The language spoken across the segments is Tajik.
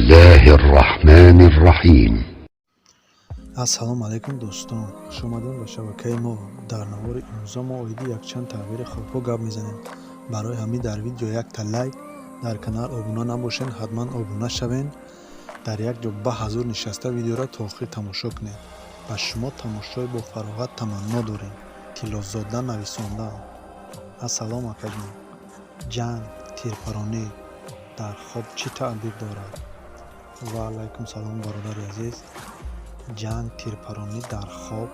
الله الرحمن الرحيم. Ассалому алайкум, дӯстон, хушомадед ба шабакаи мо. Дар навори имрӯза мо оиди якчанд таъбири хобҳо гап мезанем. Барои ҳамин дар видео якта лайк, дар канал обуна набошед, ҳатман обуна шавед. Дар як ҷо ба ҳазур нишаста, видеоро то охир тамошо кунед. Ба шумо тамошои бофароғат таманно дорем. Тиллозода нависондаам. Ассалому, акаҷон, ҷанг, тирпаронӣ дар хоб чӣ таъбир дорад? Ва алайкум салом, бародари азиз. Ҷанг, тирпаронӣ дар хоб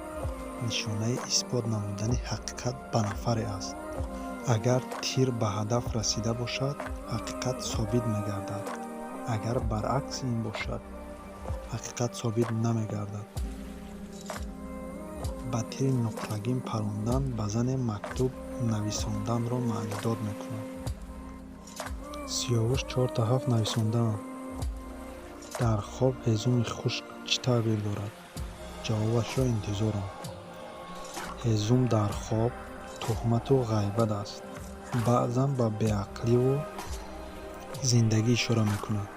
нишонаи исбот намудани ҳақиқат ба нафаре аст. Агар тир ба ҳадаф расида бошад, ҳақиқат собит мегардад. Агар баръакси ин бошад, ҳақиқат собит намегардад. Ба тири нуқрагин парондан ба зане мактуб нависонданро маънидод мекунад. Сиёвуш чорта ҳафт нависондаам. Дар хоб ҳезуми хушк чӣ таъбир дорад? Ҷавобашро интизорам. Ҳезум дар хоб туҳмату ғайбат аст. Баъзан ба беақливу зиндагӣ ишора мекунад.